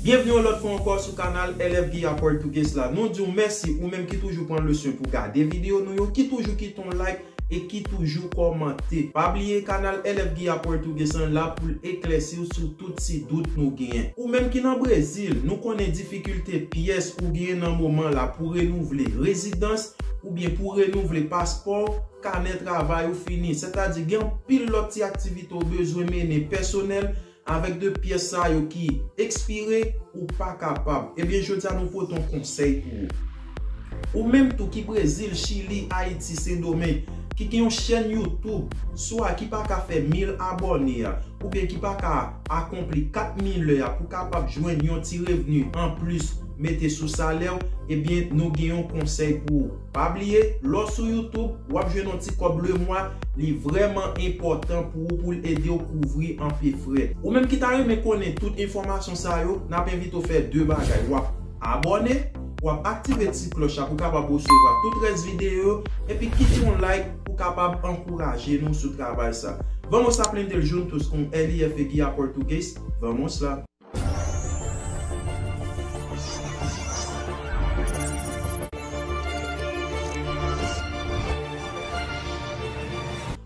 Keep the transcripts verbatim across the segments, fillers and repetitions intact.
Byenvni yon lòt fwa ankò sou kanal L F Guy Portuguese la. Nou di w mèsi ou menm ki toujou pran leson pou gade videyo nou yo, ki toujou kite yon like e ki toujou kòmante. Pa bliye kanal L F Guy Portuguese lan la pou l eklèsi w sou tout ti dout nou genyen. Ou menm ki nan Brezil, nou konnen difikilte pyès ou genyen nan moman la pou renouvle rezidans oubyen pou renouvle paspò w, kanè travay ou fini. Sètadi gen anpil lòt ti aktivite w bezwen mennen pèsonèl avèk de pyès sa yo ki ekspire, ou pa kapab. Ebyen, jodi a nou pote yon konsèy pou ou. Ou menm tou ki Brezil, Chili, Ayiti, Sendomeng, ki gen yon chèn YouTube, swa ki pa ka fè mil abòne a, oubyen ki pa ka akonpli kat mil lè a pou kapab jwenn yon ti revni anplis mete sou salè w, ebyen, nou gen yon konsèy pou ou. Pa bliye, lè w sou YouTube, w ap jwenn yon ti kòb lemwa, li vrèman enpòtan pou ou, pou l ede w kouvri anpil frè. Ou menm ki ta renmen konnen tout enfòmasyon sa yo, n ap envite w fè de bagay. W ap abòne, w ap aktive ti klòch la pou w kapab resevwa tout rès videyo yo, epi kite yon like pou w kapab ankouraje nou sou travay sa. Vamos aprender juntos com L F Guy Portuguese? Vamos lá!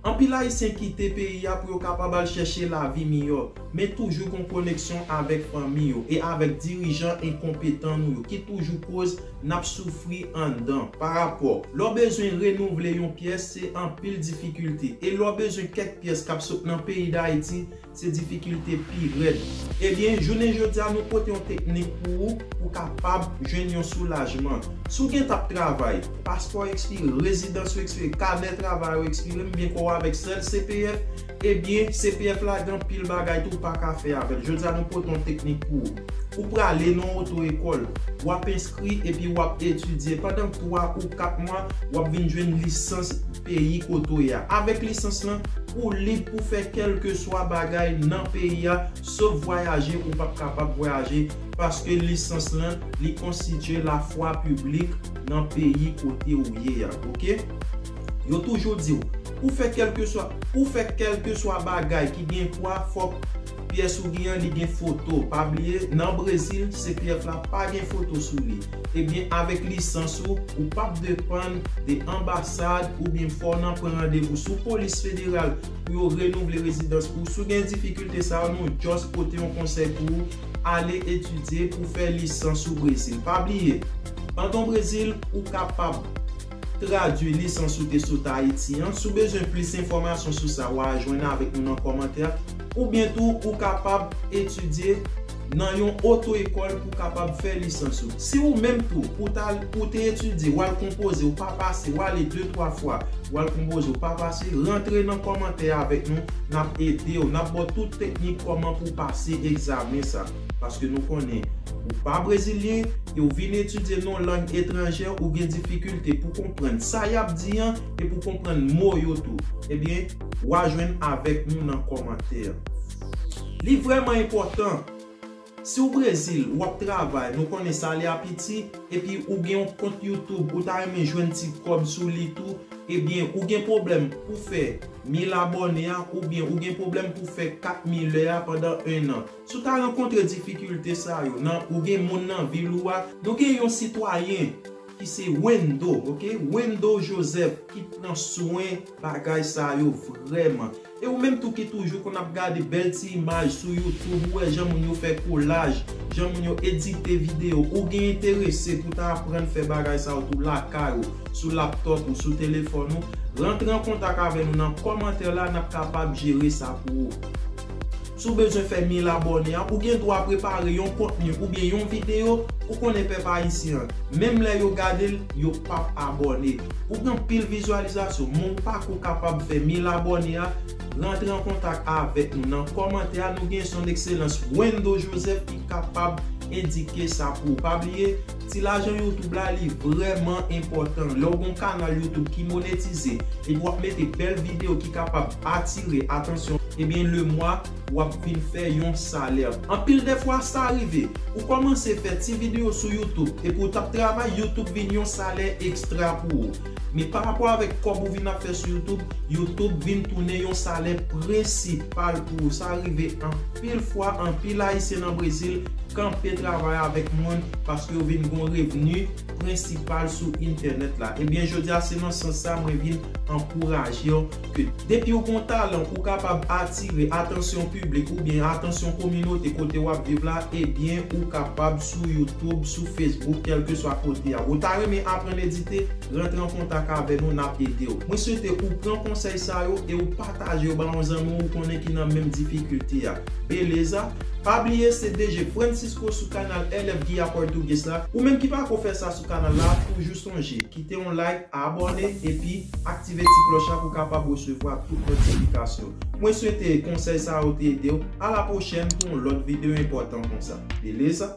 Anpil Ayisyen kite peyi a pou yo kapab al chèche lavi miyò, men toujou gen koneksyon avèk fanmi yo e avèk dirijan enkonpetan nou yo ki toujou koz n ap soufri anndan. Pa rapò, lè w bezwen renouvle yon pyès, se anpil difikilte. E lè w bezwen kèk pyès k ap sot nan peyi Dayiti, se difikilte pi rèd. Ebyen, jounen jodi a, nou pote yon teknik pou ou, pou w kapab jwenn yon soulajman. Si w gen t ap travay, paspò w ekspire, rezidans ou ekspire, kanè travay ou ekspire, m byen kwè w avèk sèl C P F, ebyen, C P F la gen anpil bagay tou w pa ka fè avè l. Jodi a, nou pote yon teknik pou ou. Ou prale nan oto ekòl, w ap enskri epi w ap etidye. Pandan twa ou kat mwa, w ap vin jwenn lisans peyi kote w ye a. Avèk lisans lan, ou lib pou fè kèlkeswa bagay nan peyi a, sof vwayaje, ou p ap kapab vwayaje, paske lisans lan, li konstitye lafwa piblik nan peyi kote ou ye a, oke? Yo toujou di w, pou fè kèlkeswa, pou fè kèlkeswa bagay ki gen pwa, fòk pyès ou gen an, li gen foto. Pa bliye, nan Brezil, C P F la pa gen foto sou li. Ebyen, avèk lisans ou, ou p ap depann de anbasad oubyen fò w nan pran randevou sou polis federal pou yo renouvle rezidans pou ou. Si w gen difikilte sa yo, nou just pote yon konsèy pou ou, ale etidye pou fè lisans ou Brezil. Pa bliye, pandan w Brezil, ou kapab tradui lisans ou te sot Ayiti an. Si w bezwen plis enfòmasyon sou sa, w a jwenn avèk nou nan kòmantè. Oubyen tou, ou kapab etidye nan yon oto ekòl pou kapab fè lisans ou. Si ou menm tou, ou t al, ou te etidye, w al konpoze, ou pa pase, w ale de, twa fwa, w al konpoze, ou pa pase, rantre nan kòmantè avèk nou, n ap ede w, n ap ba w tout teknik kòman pou w pase egzamen sa. Paske nou konnen, ou pa brezilyen, e w vin etidye nan yon lang etranjè, ou gen difikilte pou konprann sa y ap di an e pou konprann mo yo tou. Ebyen, w a jwenn avèk nou nan kòmantè. Li vrèman enpòtan. Si w Brezil, w ap travay, nou konnen salè a piti, epi ou gen yon kont YouTube, ou ta renmen jwenn ti kòb sou li tou, ebyen, ou gen pwoblèm pou fè mil abòne a, oubyen ou gen pwoblèm pou fè kat mil lè a pandan en an. Si w ta rankontre difikilte sa yo, nan, ou gen moun nan vil ou a, nou gen yon sitwayen ki se Wendo, oke? Wendo Joseph ki pran swen bagay sa yo vrèman. E ou menm tou ki toujou konn ap gade bèl ti imaj sou YouTube, ou wè jan moun yo fè kolaj, jan moun yo edite videyo, ou gen enterese pou ta aprann fè bagay sa yo tou lakay ou, sou laptòp ou, sou telefòn ou, rantre an kontak avè nou nan kòmantè la, n ap kapab jere sa pou ou. Si w bezwen fè mil abòne a, ou gen dwa prepare yon kontni oubyen yon videyo, ou konnen pèp ayisyen an, menm lè yo gade l, yo p ap abòne. Ou gen anpil vizyalizasyon, men ou pako kapab fè mil abòne a, rantre an kontak avèk nou nan kòmantè a, nou gen son ekselans Wendo Joseph ki kapab endike sa pou ou. Pa bliye, ti lajan YouTube la, li vrèman enpòtan. Lè w gen yon kanal YouTube ki monetize, epi w ap mete bèl videyo ki kapab atire atansyon, ebyen, lemwa, w ap vin fè yon salè. Anpil de fwa sa rive, ou kòmanse fè ti videyo sou YouTube, epi w t ap travay, YouTube vin yon salè ekstra pou ou. Men pa rapò avèk kòb ou vin ap fè sou YouTube, YouTube vin tounen yon salè prensipal pou ou. Sa rive anpil fwa, anpil Ayisyen nan Brezil kanpe travay avèk moun paske yo vin gon revni prensipal sou entènèt la. Ebyen, jodi a, se nan sans sa mwen vin ankouraje w ke depi w gon talan, ou kapab atire atansyon piblik oubyen atansyon kominote kote w ap viv la, ebyen, ou kapab sou YouTube, sou Facebook, kèlkeswa kote a. Ou ta renmen aprann edite? Rantre an kontak avè nou, n ap ede w. Mwen swete ou pran konsèy sa yo e ou pataje yo ba yon zanmi w ou konnen ki nan menm difikilte a. Beleza? Pa bliye se D J Francisco sou kanal L F Guia Português la. Ou menm ki pako fè sa sou kanal la, toujou sonje kite yon like, abòne epi aktive ti klòch la pou w kapab resevwa tout notifikasyon. Mwen swete konsèy sa yo te ede w. A la pwochèn pou yon lòt videyo enpòtan konsa. Beleza?